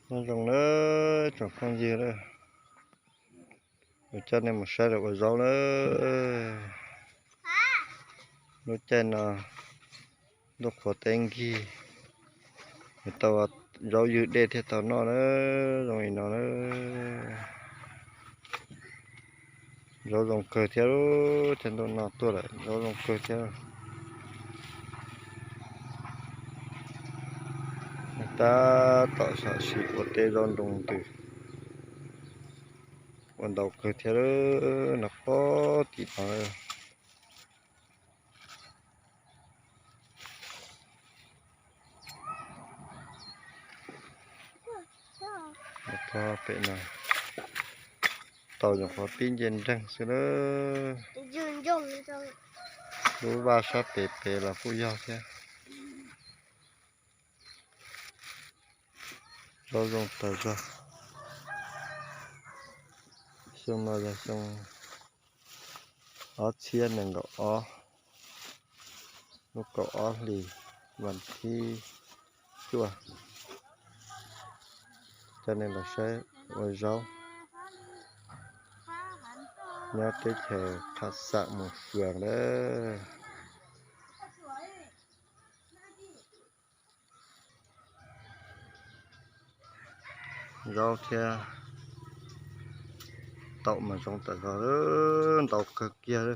Nyob zoo nawb tsoom phooj ywg, kuv coj nej mus saib lawv ua zaub nawb. Lub caij no ntuj qhuav teb nkig, nws tau zaub ywg dej thiaj tau noj nawb, zoo li no nawb. Zaub zoo kawg thiab, caij ntuj no tuaj lawm zaub zoo kawg thiab. Tab tom sam sim ua teb zaub nroo ntws, ua ntau kawg thiab, no pob tim no. Pem no tau nyuam qhuav pib nce nreeg xwb na. Lub vaj sab pem pem los kuj yog thiab. Zaub zoo tag zog. Xyoo no yog xyoo ob txhiab nees nkaum ob, lub kaum ob hlis, vas thib cuaj. Coj nej los saib ua zaub nyob teb chaws Kham Xam mus Fwm lawm. Zaub thiab taum mas zoo tag zog, ntau kawg kiag li.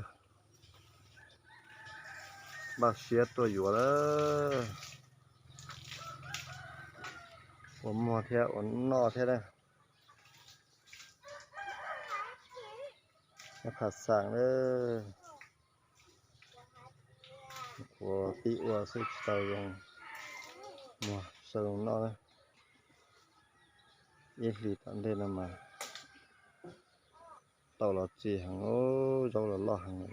Npaj siab tuaj yuav lawm. Ua muag thiab ua noj thiab na. Nyob Kham Xam na, ua tib ua xwb tsis tau zoo muag, tsis tau zoo noj na. Ib hlis tom ntej no mas taum los txi heev, zaub los loj heev.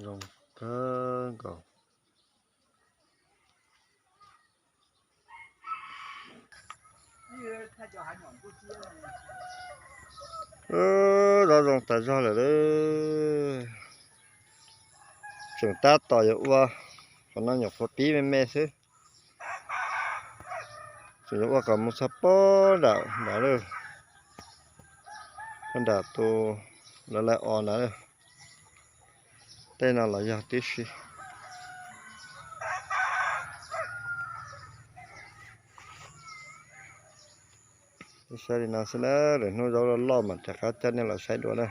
Zoo kawg nkaus. Zaub zoo tas zog lawm. Tseem tab tom yuav ua, qhov no nyuam qhuav pib me me xwb. Tseem yuav ua kom mus txog pob nram ntawd lawm, pob nram tus lawv lawv os ntawd. Tej no los yog tib si. Saib li no xwb na, lwm hnub zaub loj loj mas rov qab coj nej los saib dua na.